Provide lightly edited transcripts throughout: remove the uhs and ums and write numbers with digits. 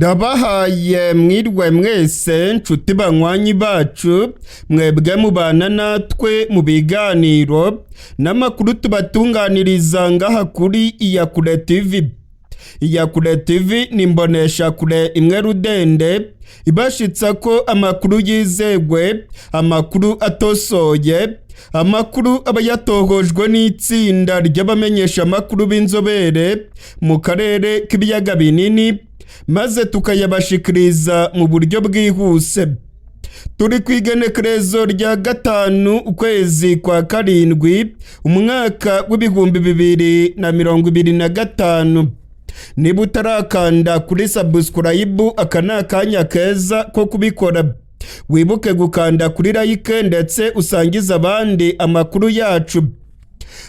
Ndabahaye mwirwe mwese, nshuti banywanyi bacu, mwebwe mubana natwe mu biganiro n'amakuru tubatunganiriza ngaha kuri Iyakure TV. Iyakure TV ni imboneshakure imwe rudende ibashitsa ko amakuru yizegwe, amakuru atosoye, amakuru aba yatohojwe n'itsinda ry'abamenyeshamakuru b'inzobere mu karere k'ibiyaga binini, maze tukayabashikiriza mu buryo bwihuse. Turi ku igenekerezo rya 5 ukwezi kwa 7 umwaka w'2025. Niba utarakanda kuri subscribe, aka ni akanya keza ko kubikora. Wibuke gukanda kuri like ndetse usangize abandi amakuru yacu.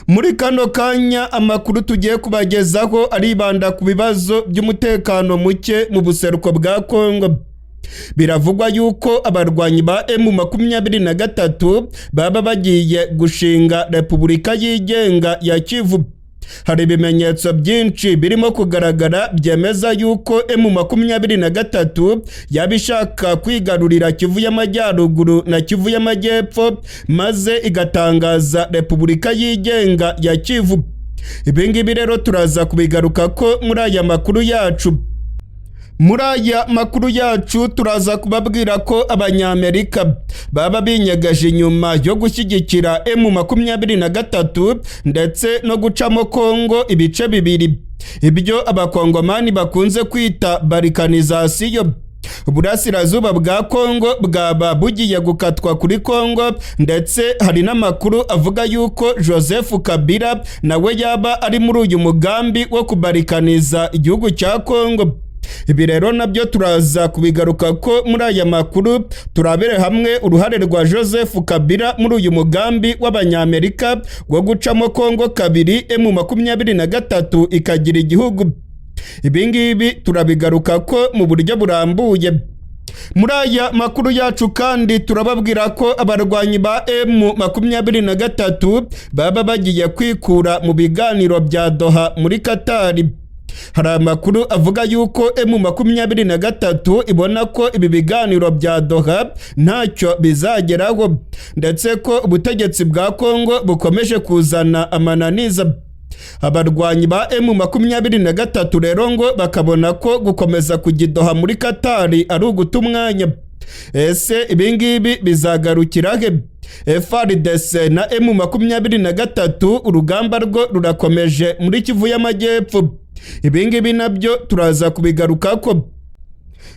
Muri kano kanya amakuru tugiye kubagezaho aribanda ku bibazo by'umutekano muke mu buseruko bwa Kongo. Biravugwa yuko abarwanyi ba M23 baba bagiye gushinga Repubulika yigenga ya Kivu. Hari ibimenyetso byinshi birimo kugaragara byemeza yuko M23 yaba ishaka kwigarurira Kivu y'Amajyaruguru na Kivu y'Amajyepfo, maze igatangaza Repubulika yigenga ya Kivu. Ibi ngibi rero turaza kubigaruka ko muri aya makuru yacu. Muri aya makuru yacu turaza kubabwira ko Abanyamerika baba binyegeje inyuma yo gushyigikira M23 ndetse no gucamo Kongo ibice bibiri, ibyo Abakongomani bakunze kwita balkanisation. Uburasirazuba bwa Kongo bwaba bugiye gukatwa kuri Kongo, ndetse hari n'amakuru avuga yuko Joseph Kabila nawe yaba ari muri uyu mugambi wo kubarikaniza igihugu cya Kongo. Ibi rero nabyo turaza kubigaruka ko muri aya makuru, turabere hamwe uruhare rwa Joseph Kabila muri uyu mugambi w'Abanyamerika wo gucamo Kongo kabiri, M23 ikagira igihugu. Ibi ngibi turabigaruka ko mu buryo burambuye. Muri aya makuru yacu kandi turababwira ko abarwanyi ba M23 baba bagiye kwikura mu biganiro bya Doha muri Katari. Hari amakuru avuga yuko M23 ibona ko ibi biganiro bya Doha ntacyo bizageraho, ndetse ko ubutegetsi bwa Kongo bukomeje kuzana amananiza. Abarwanyi ba M23 rero ngo bakabona ko gukomeza kujya i Doha muri Katari ari uguta umwanya. Ese ibi ngibi bizagarukira he? FARDC na M23 urugamba rwo rurakomeje muri Kivu y'Amajyepfo. Ibi ngibi nabyo turaza kubigarukako.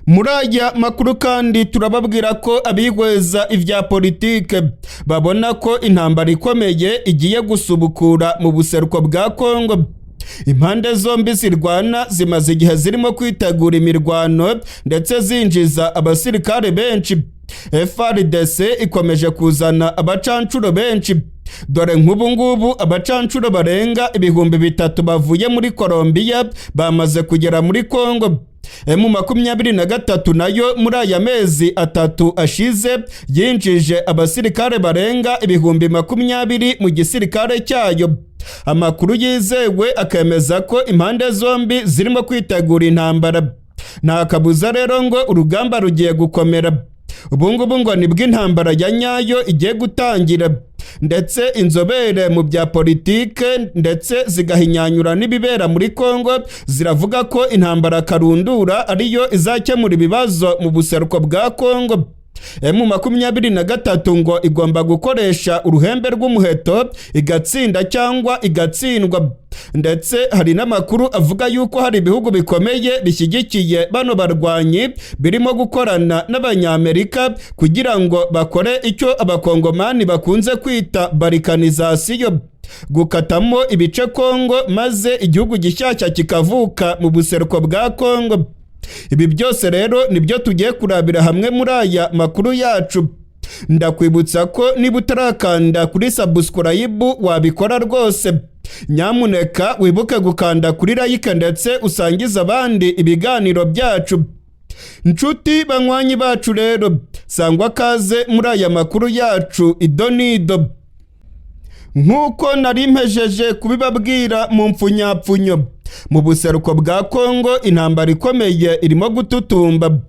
Muri aya makuru kandi turababwira ko abihweza ibya politike babona ko intambara ikomeye igiye gusubukura mu buseruko bwa Kongo. Impande zombi zirwana zimaze igihe zirimo kwitegura imirwano ndetse zinjiza abasirikare benshi. FARDC ikomeje kuzana abacancuro benshi. Dore nk'ubu ngubu abacancuro barenga 3000 bavuye muri Colombia bamaze kugera muri Kongo. M23 nayo muri aya mezi 3 ashize yinjije abasirikare barenga 20,000 mu gisirikare cyayo. Amakuru yizewe akemeza ko impande zombi zirimo kwitegura intambara. Nta kabuza rero ngo urugamba rugiye gukomera. Ubu ngubu ngo nibwo intambara ya nyayo igiye gutangira, ndetse inzobere mu bya politike ndetse zigahinyanyura n'ibibera muri Kongo ziravuga ko intambara karundura ariyo izakemura ibibazo mu buseruko bwa Kongo. M23 ngo igomba gukoresha uruhembe rw'umuheto igatsinda cyangwa igatsindwa, ndetse hari n'amakuru avuga yuko hari ibihugu bikomeye bishyigikiye bano barwanyi birimo gukorana n'Abanyamerika kugira ngo bakore icyo Abakongomani bakunze kwita balkanisation, gukatamo ibice Kongo maze igihugu gishyashya kikavuka mu buseruko bwa Kongo. Ibi byose rero nibyo tugiye kurabira hamwe muri aya makuru yacu. Ndakwibutsa ko niba utarakanda kuri subscribe wabikora rwose. Nyamuneka wibuke gukanda kuri like ndetse usangize abandi ibiganiro byacu. Nshuti banywanyi bacu rero, sangwa kaze muri aya makuru yacu idonido. Nk'uko nari mpejeje kubibabwira mu mpfunyapfunyo, Mu buseruko bwa Kongo intambara ikomeye irimo gututumba.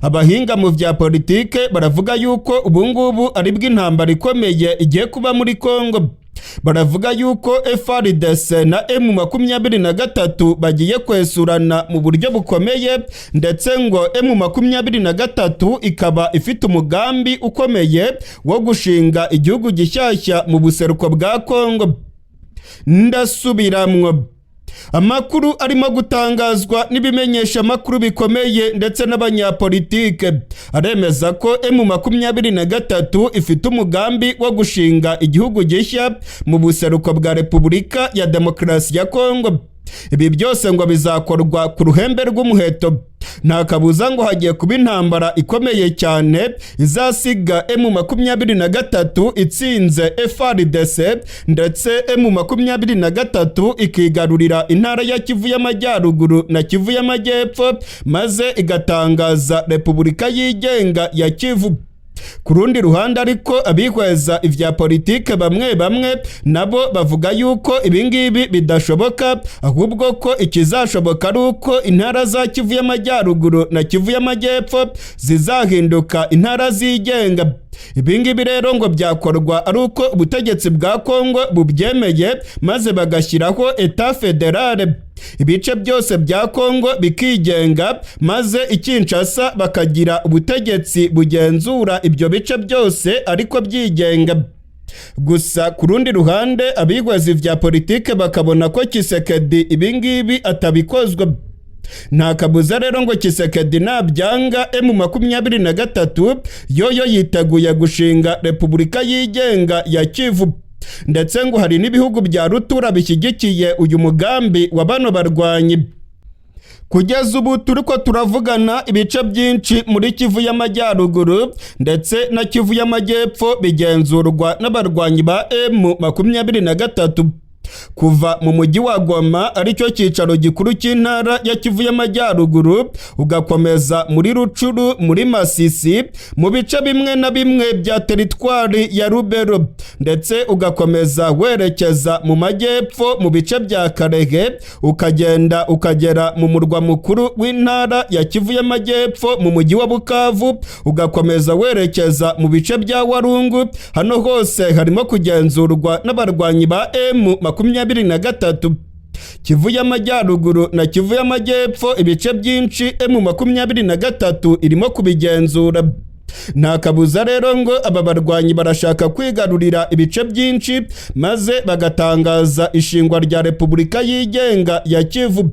Abahinga mu vya politike baravuga yuko ubungubu ari bw'intambara ikomeye igiye kuba muri Kongo. Baravuga yuko FARDC na M23 bagiye kwesurana mu buryo bukomeye, ndetse ngo M23 ikaba ifite umugambi ukomeye wo gushinga igihugu gishyashya mu buseruko bwa Kongo. Ndasubiramwo, amakuru arimo gutangazwa n'ibimenyesha amakuru bikomeye ndetse n'abanyapolitike aremeza ko M23 ifite umugambi wo gushinga igihugu gishya mu buseruko bwa Repubulika ya Demokarasi ya Kongo. Ibi byose ngo bizakorwa ku ruhembe rw'umuheto. Nta kabuza ngo hagiye kuba intambara ikomeye cyane izasiga M23 itsinze FARDC, ndetse M23 ikigarurira intara ya Kivu y'Amajyaruguru na Kivu y'Amajyepfo, maze igatangaza Repubulika yigenga ya Kivu. Ku rundi ruhande ariko, abihweza ivya politike bamwe bamwe nabo bavuga yuko ibingibi bidashoboka, ahubwo ko ikizashoboka ari uko intara za Kivu y'Amajyaruguru na Kivu y'Amajyepfo zizahinduka intara zigenga. Ibingibi rero ngo byakorwa ari uko ubutegetsi bwa Kongo bubyemeye, maze bagashyiraho État fédéral, ibice byose bya Kongo bikigenga, maze i Kinshasa bakagira ubutegetsi bugenzura ibyo bice byose ariko byigenga. Gusa ku rundi ruhande, abihweza vya politike bakabona ko Tshisekedi ibingibi atabikozwa. Nta kabuza rero ngo Tshisekedi nabyanga, M23 yoyo yiteguye gushinga Repubulika yigenga ya Kivu, ndetse ngo hari n'ibihugu bya rutura bishyigikiye uyu mugambi wa bano barwanyi. Kugeza ubu turiko turavugana, ibice byinshi muri Kivu y'Amajyaruguru ndetse na Kivu y'Amajyepfo bigenzurwa n'abarwanyi ba M23. Kuva mu mujyi wa Goma, aricyo cyicaro gikuru cy'intara ya Kivu y'Amajyaruguru, ugakomeza muri Rutshuru, muri Masisi, mu bice bimwe na bimwe bya teritwari ya Lubero, ndetse ugakomeza werekeza mu majyepfo mu bice bya Kalehe, ukagenda ukagera mu murwa mukuru w'intara ya Kivu y'Amajyepfo mu mujyi wa Bukavu, ugakomeza werekeza mu bice bya Walungu, hano hose harimo kugenzurwa n'abarwanyi ba M23. Kivu y'Amajyaruguru na Kivu y'Amajyepfo, ibice byinshi M23 irimo kubigenzura. Nta kabuza rero ngo aba barwanyi barashaka kwigarurira ibice byinshi, maze bagatangaza ishingwa rya Repubulika yigenga ya Kivu.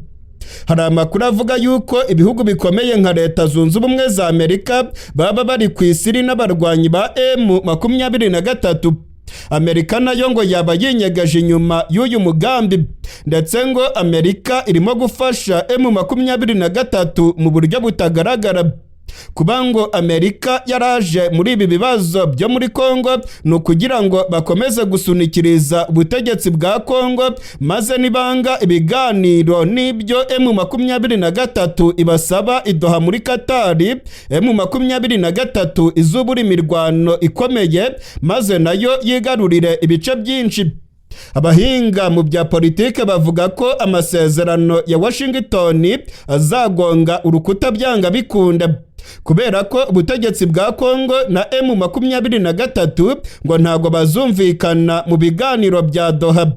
Hari amakuru avuga yuko ibihugu bikomeye nka Leta Zunze Ubumwe za Amerika baba bari ku isiri n'abarwanyi ba M23. Amerika nayo ngo yaba yinyegeje inyuma y'uyu mugambi, ndetse ngo Amerika irimo gufasha M23 mu buryo butagaragara. Kuba ngo Amerika yaraje muri ibi bibazo byo muri Kongo ni ukugira ngo bakomeze gusunikiriza ubutegetsi bwa Kongo, maze nibanga ibiganiro n'ibyo M23 ibasaba i Doha muri Katari, M23 izubura imirwano ikomeye, maze nayo yigarurire ibice byinshi. Abahinga mu bya politike bavuga ko amasezerano ya Washington azagonga urukuta byanga bikunda, kubera ko ubutegetsi bwa Kongo na M23 ngo ntabwo bazumvikana mu biganiro bya Doha.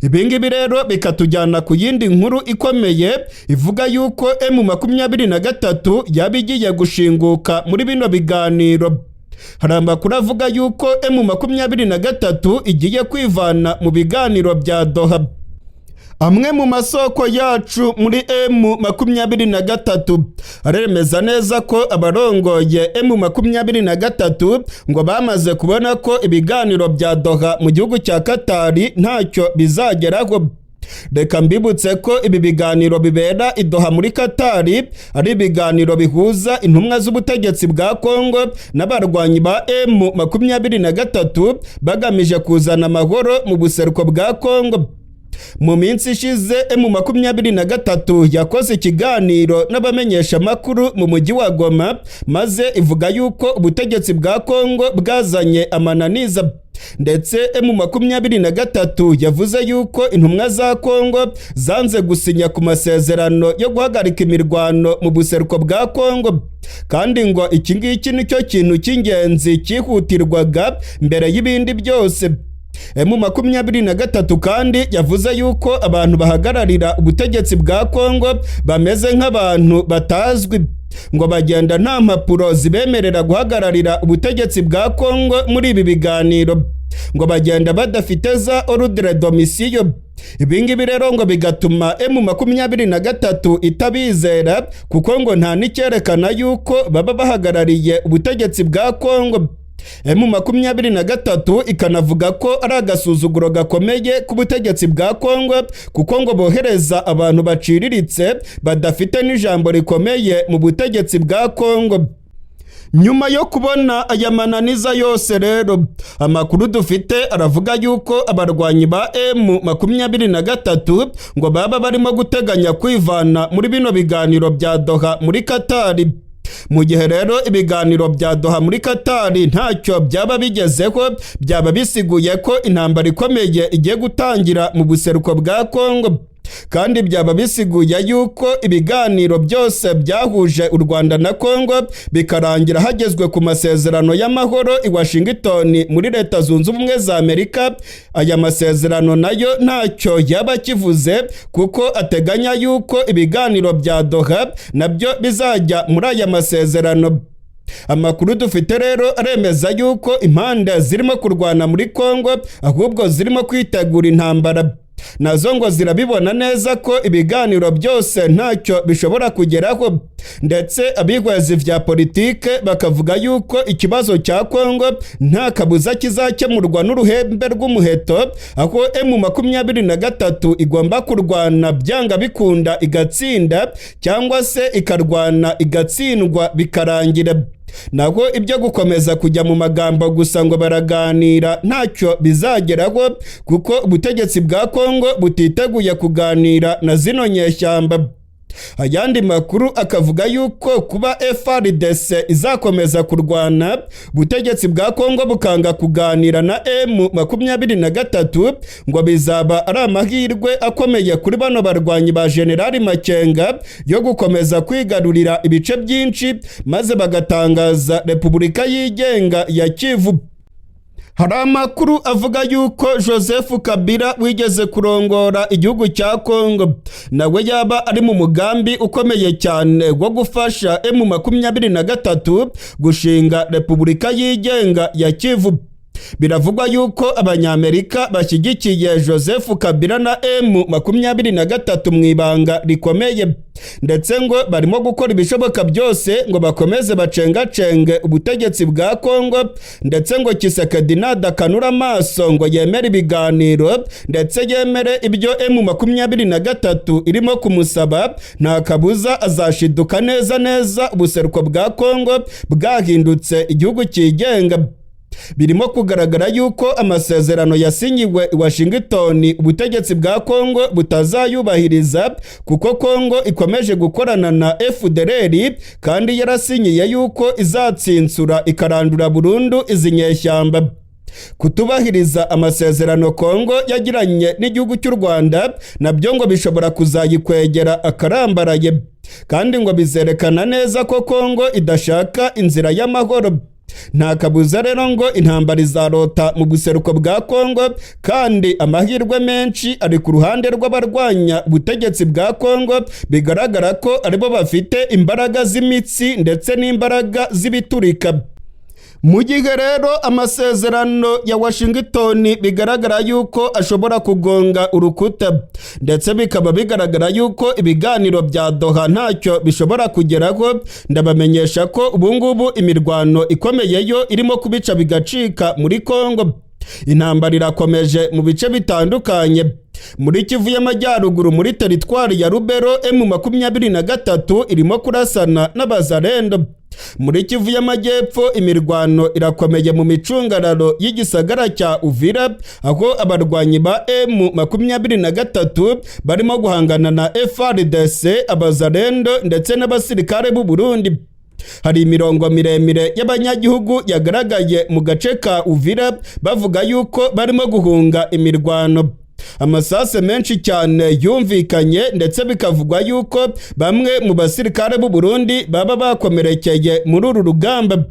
Ibi ngibi rero bikatujyana ku yindi nkuru ikomeye ivuga yuko M23 yaba igiye gushinguka muri bino biganiro. Hari amakuru avuga yuko M23 igiye kwivana mu biganiro bya Doha. Amwe mu masoko yacu muri M23 aremeza neza ko abarongoye M23 ngo bamaze kubona ko ibiganiro bya Doha mu gihugu cya Katari ntacyo bizageraho. Reka mbibutse ko ibi biganiro bibera i Doha muri Katari ari ibiganiro bihuza intumwa z'ubutegetsi bwa Kongo n'abarwanyi ba M23, bagamije kuzana amahoro mu buseruko bwa Kongo. Mu minsi ishize, M23 yakoze ikiganiro n'abamenyeshamakuru mu mujyi wa Goma, maze ivuga yuko ubutegetsi bwa Kongo bwazanye amananiza. Ndetse M23 yavuze yuko intumwa za Kongo zanze gusinya ku masezerano yo guhagarika imirwano mu buseruko bwa Kongo, kandi ngo iki ngiki nicyo kintu cy'ingenzi cyihutirwaga mbere y'ibindi byose. M23 kandi yavuze yuko abantu bahagararira ubutegetsi bwa Kongo bameze nk'abantu batazwi, ngo bagenda nta mpapuro zibemerera guhagararira ubutegetsi bwa Kongo muri ibi biganiro, ngo bagenda badafite za ordre de mission. Ibi ngibi rero ngo bigatuma M23 itabizera, kuko ngo nta n'icyerekana yuko baba bahagarariye ubutegetsi bwa Kongo. M23 ikanavuga ko ari agasuzuguro gakomeye k'ubutegetsi bwa Kongo, kuko ngo bohereza abantu baciriritse badafite n'ijambo rikomeye mu butegetsi bwa Kongo. Nyuma yo kubona aya mananiza yose rero, amakuru dufite aravuga yuko abarwanyi ba M23 ngo baba barimo guteganya kwivana muri bino biganiro bya Doha muri Katari. Mu gihe rero ibiganiro bya Doha muri Katari ntacyo byaba bigezeho, byaba bisiguye ko intambara ikomeye igiye gutangira mu buseruko bwa Kongo, kandi byaba bisiguye yuko ibiganiro byose byahuje u Rwanda na Kongo bikarangira hagezwe ku masezerano y'amahoro i Washington muri Leta Zunze Ubumwe za Amerika, aya masezerano nayo ntacyo yaba akivuze, kuko ateganya yuko ibiganiro bya Doha nabyo bizajya muri aya masezerano. Amakuru dufite rero aremeza yuko impande zirimo kurwana muri Kongo ahubwo zirimo kwitegura intambara. Nazo ngo zirabibona neza ko ibiganiro byose ntacyo bishobora kugeraho, ndetse abihwezi vya politike bakavuga yuko ikibazo cya Kongo nta kabuza kizakemurwa n'uruhembe rw'umuheto, aho M23 igomba kurwana byanga bikunda igatsinda, cyangwa se ikarwana igatsindwa bikarangira. Naho ibyo gukomeza kujya mu magambo gusa ngo baraganira ntacyo bizageraho, kuko ubutegetsi bwa Kongo butiteguye kuganira na zino nyeshyamba. Ayandi makuru akavuga yuko kuba FARDC izakomeza kurwana, ubutegetsi bwa Kongo bukanga kuganira na M23, ngo bizaba ari amahirwe akomeye kuri bano barwanyi ba Generali Makenga yo gukomeza kwigarurira ibice byinshi, maze bagatangaza Repubulika yigenga ya Kivu. Hari amakuru avuga yuko Joseph Kabila wigeze kurongora igihugu cya Kongo nawe yaba ari mu mugambi ukomeye cyane wo gufasha M23 gushinga Repubulika yigenga ya Kivu. Biravugwa yuko Abanyamerika bashyigikiye Joseph Kabila na M23 mu ibanga rikomeye, ndetse ngo barimo gukora ibishoboka byose ngo bakomeze bacengacenge ubutegetsi bwa Kongo, ndetse ngo Tshisekedi nadakanura amaso ngo yemere ibiganiro ndetse yemere ibyo M23 irimo kumusaba, nta kabuza azashiduka neza neza ubuseruko bwa Kongo bwahindutse igihugu cyigenga. Birimo kugaragara yuko amasezerano yasinyiwe i Washington ubutegetsi bwa Kongo butazayubahiriza, kuko Kongo ikomeje gukorana na FDLR kandi yarasinyiye yuko izatsinsura ikarandura burundu izi nyeshyamba. Kutubahiriza amasezerano Kongo yagiranye n'igihugu cy'u Rwanda nabyo ngo bishobora kuzayikwegera akarambaraye, kandi ngo bizerekana neza ko Kongo idashaka inzira y'amahoro. Nta kabuza rero ngo intambara izarota mu buseruko bwa Kongo, kandi amahirwe menshi ari ku ruhande rw'abarwanya ubutegetsi bwa Kongo, bigaragara ko aribo bafite imbaraga z'imitsi ndetse n'imbaraga z'ibiturika. Mu gihe rero amasezerano ya Washington bigaragara yuko ashobora kugonga urukuta, ndetse bikaba bigaragara yuko ibiganiro bya Doha ntacyo bishobora kugeraho, ndabamenyesha ko ubungubu imirwano ikomeye yo irimo kubica bigacika muri Kongo. Intambara irakomeje mu bice bitandukanye. Muri Kivu y'Amajyaruguru, muri teritwari ya Rubero, M23 irimo kurasana n'Abazarendo. Muri Kivu y'Amajyepfo, imirwano irakomeye mu micungararo y'igisagara cya Uvira, aho abarwanyi ba M23 barimo guhangana na FARDC, Abazalendo ndetse n'abasirikare b'u Burundi. Hari imirongo miremire y'abanyagihugu yagaragaye mu gace ka Uvira, bavuga yuko barimo guhunga imirwano. Amasase menshi cyane yumvikanye, ndetse bikavugwa yuko bamwe mu basirikare b'u Burundi baba bakomerekeye muri uru rugamba.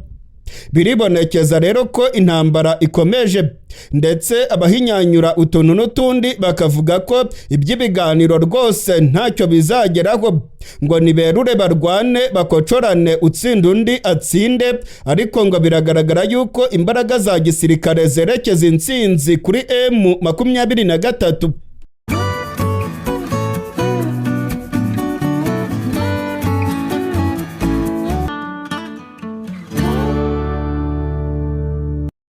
Biribonekeza rero ko intambara ikomeje, ndetse abahinyanyura utuntu n'utundi bakavuga ko iby'ibiganiro rwose ntacyo bizageraho, ngo niberure barwane, bakocorane, utsinda undi atsinde. Ariko ngo biragaragara yuko imbaraga za gisirikare zerekeza intsinzi kuri M23.